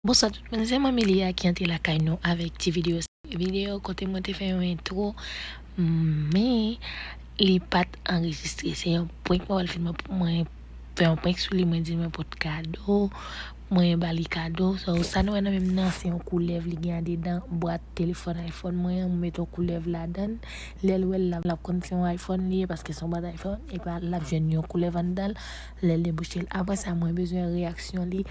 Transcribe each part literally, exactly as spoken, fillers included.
Bonswa tout moun, se Manmi Lia ki antre lakay nou avèk ti videyo sa. Videyo kote mwen te fè yon entwo, men li pa t anrejistre. Se yon prank mwen pral filme. Mwen fè yon prank sou li, mwen di l mwen pot kado, mwen ba li kado. So, sa nou wè nan men m nan, se yon koulèv li gen andedan bwat telefòn iPhone mwen an. Mwen met yon koulèv ladan l. Lè l wè l, l ap, l ap konn se yon iPhone li ye, paske se yon bwat iPhone. Epi l ap jwenn yon koulèv anndan l, lè l debouche l. Apre sa, mwen bezwen reyaksyon li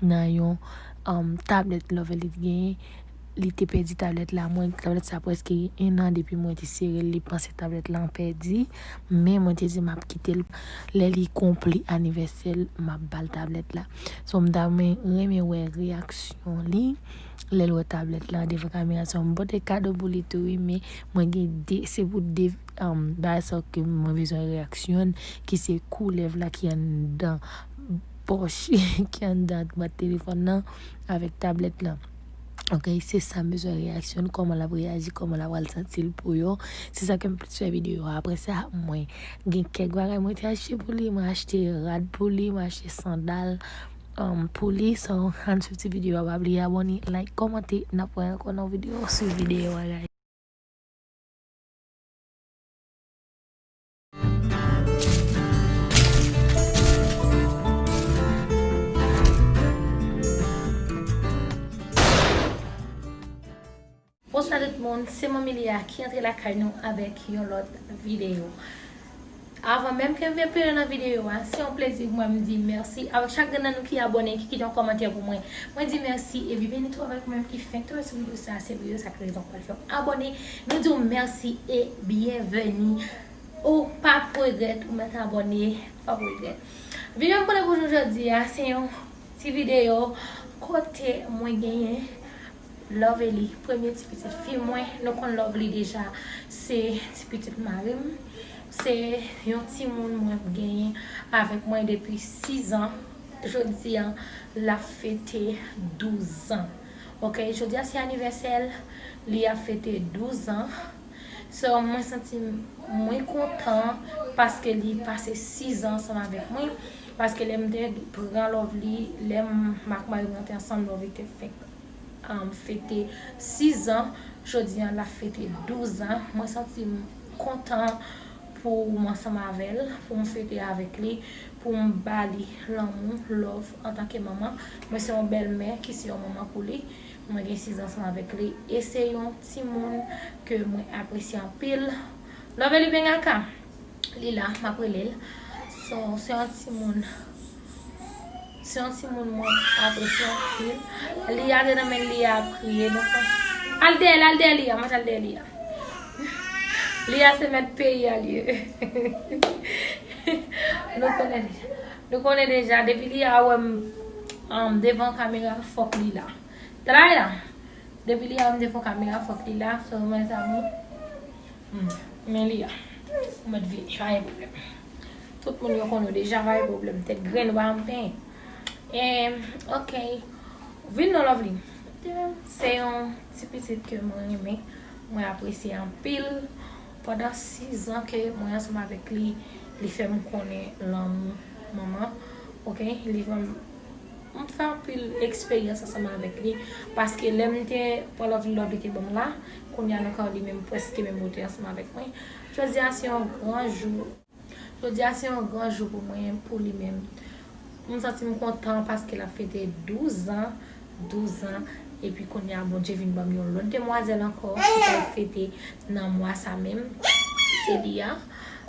nan yon, um, tablèt Lovely te genyen. Li te pèdi tablèt la. Mwen, tablèt sa prèske gen en an depi mwen te sere l. Li panse tablèt la an pèdi, men mwen te di m ap kite l. Lè li konpli anivèsè l, m ap ba l tablèt la. So, m ta renmen, renmen wè reyaksyon li lè l wè tablèt la devan kamera. So, m pote kado pou li tou, wi, men mwen gen de, se pou de, um, bagay sa ke mwen bezwen reyaksyon, ki se koulèv la ki anndan pòch, ki anndan bwat telefòn nan avèk tablèt la. Ok, se sa m bezwen reyaksyon, kòman l ap reyaji, kòman l ap pral santi l pou yo. Se sa ke m plis fè videyo a. Apre sa, mwen gen kèk bagay mwen te achte pou li, mwen achte rad pou li, mwen achte sandal, um, pou li. So, ann swiv ti videyo a, pa bliye abòne, like, kòmante, n ap wè ankò nan videyo, swiv videyo a, guys. Bonswa tout moun, se Manmi Lia ki antre lakay nou avèk yon lòt videyo. Avan menm ke m vin peye nan videyo a, se yon plezi pou mwen m di mèsi avèk chak grenn nan nou ki abòne, ki kite yon kòmantè pou mwen. Mwen di mèsi, epi byentou avèk ou menm ki fenk tonbe sou videyo sa, se videyo sa ki rezon pou fè w abòne. Nou di w mèsi e byenveni. Ou p ap regrèt, ou mèt abòne, p ap regrèt. Videyo m pote pou nou jodi a, se yon ti videyo kote mwen genyen Lovely, premye ti pitit fi mwen. Nou konn Lovely deja, se ti pitit mari m. Se yon timoun mwen genyen avèk mwen depi sis an. Jodi a, l ap fete douz an. Ok, jodi a se anivèsè l, li ap fete douz an. So, mwen santi m, mwen kontan paske li pase sis an ansanm avèk mwen. Paske lè m te pran Lovely, lè m ak mari mwen te ansanm, Lovely te fenk, um, fete sis an. Jodi a, l ap fete douz an. Mwen santi m kontan pou m ansanm avè l, pou m fete avèk li, pou m ba li lanmou, love, antanke manman. Mwen se yon bèlmè ki se yon manman pou li. Mwen gen sis an ansanm avèk li. E se yon timoun ke mwen apresye anpil. Lovely Bengaka, li la, m ap rele l. So, se yon timoun, se yon timoun mwen apresye anpil. Lia te nan men Lia ap kriye, nou konn. Al dèyè l, al dèyè Lia, mwen al dèyè Lia. Lia se mèt peyi a li ye. Nou konnen deja. Nou konnen deja, depi Lia wè m, um, devan kamera, fòk li la. Travay la. Depi Lia wè m devan kamera, fòk li la. So, mes amours. Hmm. Men Lia. Ou mèt vini, pa gen pwoblèm. Tout moun yo konnen w deja, pa gen pwoblèm. Tèt grenn, ou pa janm penyen. E, ok. Vin non, Lovely. Se yon ti pitit ke mwen renmen, mwen apresye anpil. Pandan sis an ke mwen ansanm avèk li, li fè m konnen lanmou manman. Ok, li fè m, m fè anpil eksperyans ansanm avèk li. Paske lè m te pran Lovely, Lovely te ban m la, kounye a nou ka wè li menm prèske menm wotè ansanm avèk mwen. Jodi a se yon gran jou. Jodi a se yon gran jou pou mwen, pou li menm. M santi m kontan paske l ap fete douz an, douz an, epi kounye a Bondye vin ban m yon lòt demwazèl ankò ki pral fete nan mwa sa menm. Se li a.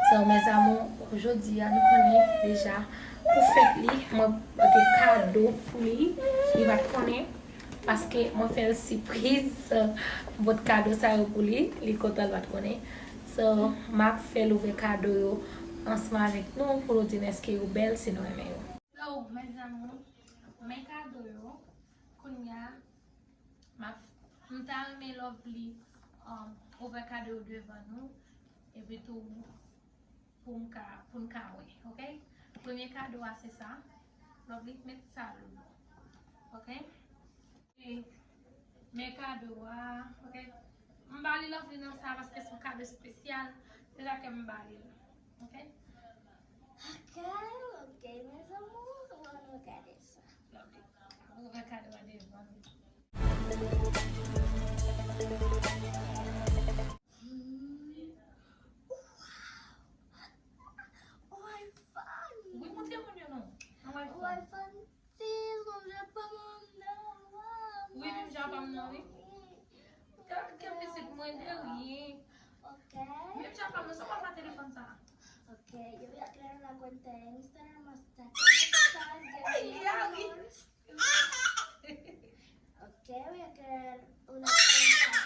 So, mes amours, jodi a nou konnen deja pou fèt li, mwen pote kado pou li, li pa t konnen. Paske mwen fè l sipriz, mwen pot kado sa yo pou li, li kontan, l pa t konnen. So, m ap fè l ouvè kado yo ansanm avèk nou pou nou di n èske yo bèl, si nou renmen yo. So, mes amours, men kado yo, kounye a, m ap, m ta renmen Lovely, um, ouvè kado yo devan nou, epi tou, pou m ka, pou n ka wè, ok? Premye kado a se sa. Lovely, met sa lou, ok? E men kado a, ok? M ba li Lovely nan sa paske se yon kado espesyal. Se sa ke m ba li l, ok? Ok, ok, mes amours, ann nou gade sa. Lovely, ouvè kado a devan. Wi, montre moun yo non. An iPhone. Sis, menm jan pa m nan, waw. Wi, menm jan pa m nan, wi. Gade pitit mwen de ri. Ok. Menm jan pa m nan, sa w ap fè telefòn sa? Ok, yo voy a crear una cuenta en Instagram hasta que no salga. Ay, ya ri. Ok, voy a crear una cuenta.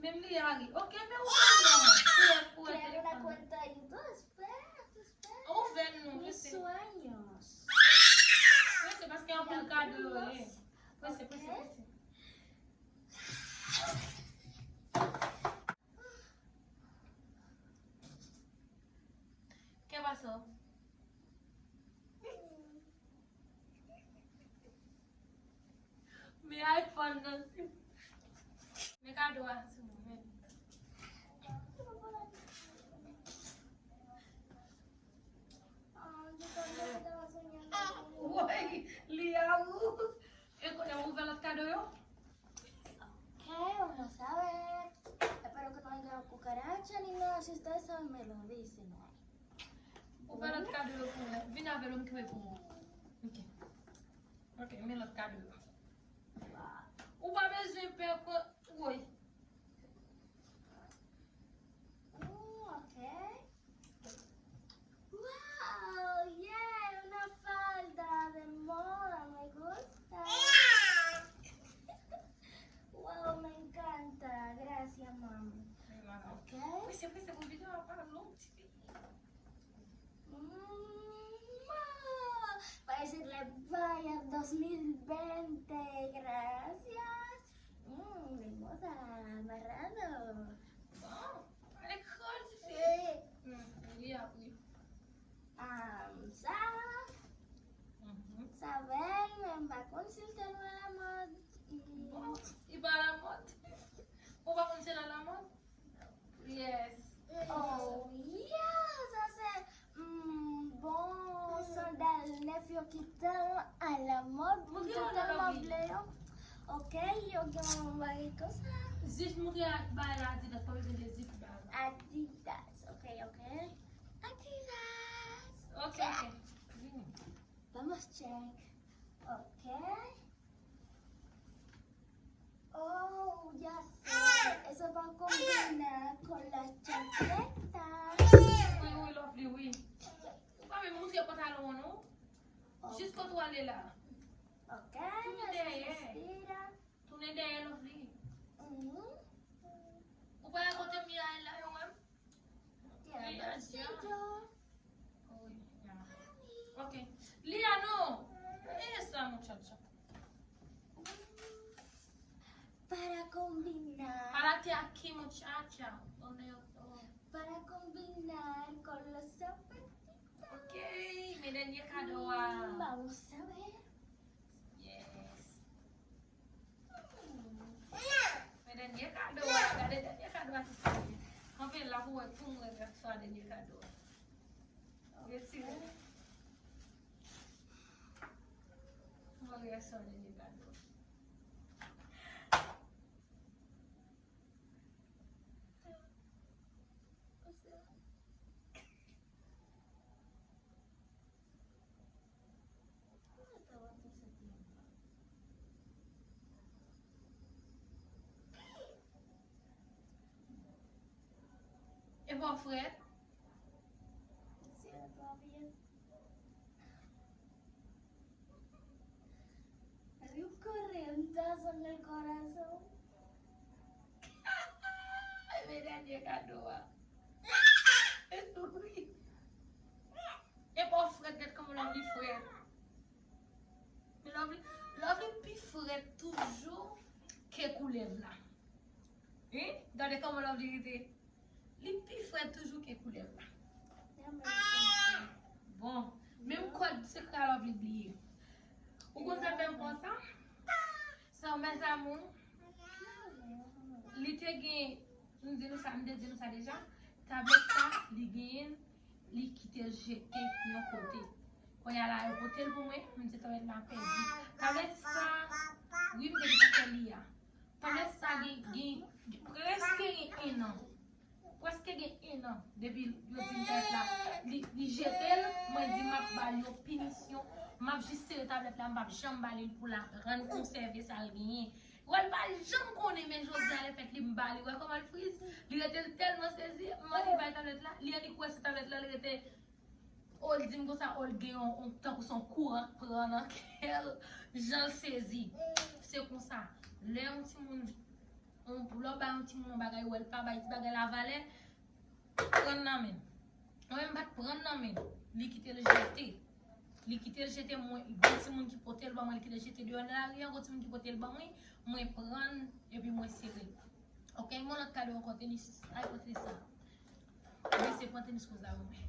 Menm li a ri. Ok, men ou pa nan. Crear una cuenta y dos. Ouvè non, prese. Prese, paske anpil kado yo ye. Prese, prese, prese. Kè pa sa. Men iPhone nan. Men kado a sou mwen, men. Woy, li a ou. E konnen ouvè lòt kado yo? Ok, vamos a ver. Espero que no haya cucaracha ni nada. Si ustedes saben, me lo dicen ahí. Ouvè lòt kado yo pou mwen. Vin avè l, m kwe pou mwen. Ok. Ok, men lòt kado yo. Ou pa bezwen pè pran. Woy. Mm, ok. Wow, yeah, una falda de moda, me gusta. Wow, me encanta. Gracias, mami. De nada. Ok. Prese, prese pou videyo a pa long, tifi. Mm, wow. Parece que vaya dos mil veinte. Gracias. Mm, de moda, amarrado. Bon, ale kòl, tifi. Mm, wi, wi. Um, sa, mhm, sa bèl, men m pa konn si l tèlman alamòd. Mm. Bon, li pa alamòd. Ou pa konn si l alamòd? Yes. Oh, yeah, sa se, mm, bon sandal nèf yo ki tèlman alamòd. Montre yo nan lòt li. Mwen tèlman vle yo. Ok, yo gen yon bagay konsa. Zip, montre ak bagay la Adidas, pa bezwen de zip bagay la. Adidas, ok, ok. Adidas. Ok, ok. Vini. Vamos check. Ok. Oh, ya sé. Eso va a combinar con la chaqueta. Wi, wi, lovely, wi. Ou pa menm montre pantalon an, non? Ok. Jis kote w ale la. Ok, tounen dèyè. Tounen dèyè, lovely. Mhm. Ou pa wè kote m ye a la, yo wè m? Wi, adya. Oh, wi, ya. Ok. Lia, no. E sa, muchacha. Para combinar. Párate aquí, muchacha. Donde yo estoy. Para combinar con los zapatitos. Ok, men dènye kado a. Mm, vamos a ver. Yes. Men dènye kado a, gade dènye kado a ki soti. Kanpe la pou wè pou mwen reaksyon a dènye kado a. Retire. Mwen reaksyon a dènye kado a. E pa w frèt? Hay un corrientazo en el corazón. Ay, men dènye kado a. Wi. E pa w frèt, gad kòman Lovely frèt. Men Lovely, Lovely pi frèt toujou ke koulèv la. Hein? Gade kòman Lovely rete. Li pi frèt toujou ke koulèv la. Bon, menm kòd sekrè a Lovely bliye. Ou konn sa fè m konsa? Sa, mes amours, li te gen, m di nou sa, m te di nou sa deja, tablèt sa, li genyen, li kite l jete yon kote. Kounye a la, yo pote l pou mwen, m di tablèt la pèdi. Tablèt sa, wi, m Gen, gen, gen, prèske gen en an. Prèske gen en an depi yo di m talèt la. Li, li jete l, mwen di m ap ba l yon pinisyon. M ap jis sere tablèt la, m p ap janm ba li l pou l ap rann konsève sa l genyen. Wè, l pa janm konnen, men jodi a lè fèt li m ba li. Wè kòman l friz? Li rete l tèlman sezi, m mande l bay tablèt la, li annik wè se tablèt la, li rete O, l di m konsa, o, l gen yon, yon, tankou se yon kouran k pran nan kè l, jan l sezi. Se konsa, lè yon timoun, yon, lè w bay yon timoun yon bagay, ou wè l pa bay ti bagay la valè, pran l nan men l. Mwen menm, m pa t pran l nan men l. Li kite l jete. Li kite l jete, mwen, gon timoun ki pote l ban mwen, li kite l jete deyò nan lari a, gon timoun ki pote l ban mwen, mwen pran l, epi mwen sere l. Ok, yon lòt kado ankò, Tenis. Ay, pote sa. Mwen se pran Tenis koz la, mwen.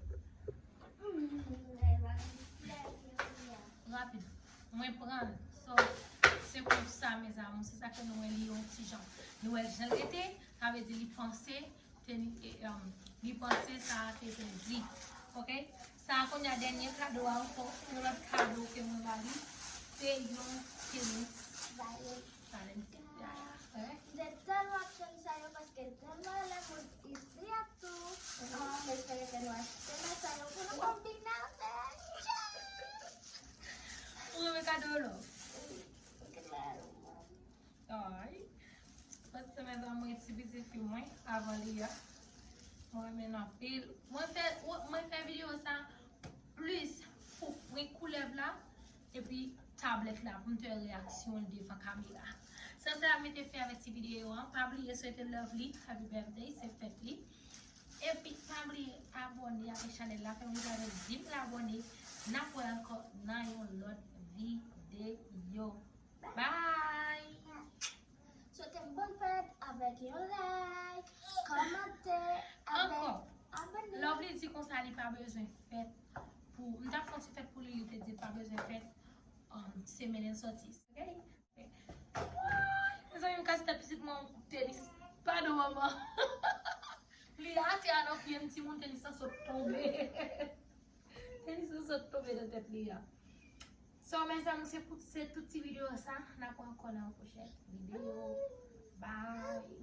Rapid. Mwen pran l. So, se konsa, mes amours. Se sa ke nou wè li yon ti jan. Nou wè jan l rete, sa vle di li panse, Tenis, e, um, li panse sa a te plezi. Ok? Sa a kounye a dènye kado a ankò. Yon lòt kado ke mwen ba li, se yon Tenis. Valencia. Valencia. Mwen te tèlman ap tann sa yo paske tèlman le moun isi a tou. Ah, mwen espere ke nou achte nan sa yo pou nou konbine avèk. Ou renmen kado yo, love? Ay. Paske mezanmi, ti pitit fi mwen, avan li a. Mwen renmen l anpil. Mwen fè, mwen fè videyo sa plis pou prank koulèv la. Epi tablèt la pou m te wè reyaksyon l devan kamera. San sa, m mete fen avèk ti videyo an. Pa bliye swete Lovely happy birthday, se fèt li. Epi pa bliye abòne avèk chanèl la, fè m rive avèk dis mil abòne. N ap wè ankò nan yon lòt videyo. Bye! Swete m bòn fèt avèk yon like, kòmante, avèk abòne. Lovely di konsa li pa bezwen fèt pou, m t ap fè yon ti fèt pou li, li te di l pa bezwen fèt, um, semèn l sòti. Ok? Mezanmi, m kase tèt pitit mwen yon kout Tenis. Padon, manman. Li atè a nan pye m, timoun, Tenis lan sot tonbe. Tenis lan sot tonbe nan tèt li a. So, mes amours, se pou, se tout ti videyo sa. N ap wè ankò nan yon pwochèn videyo. Bye.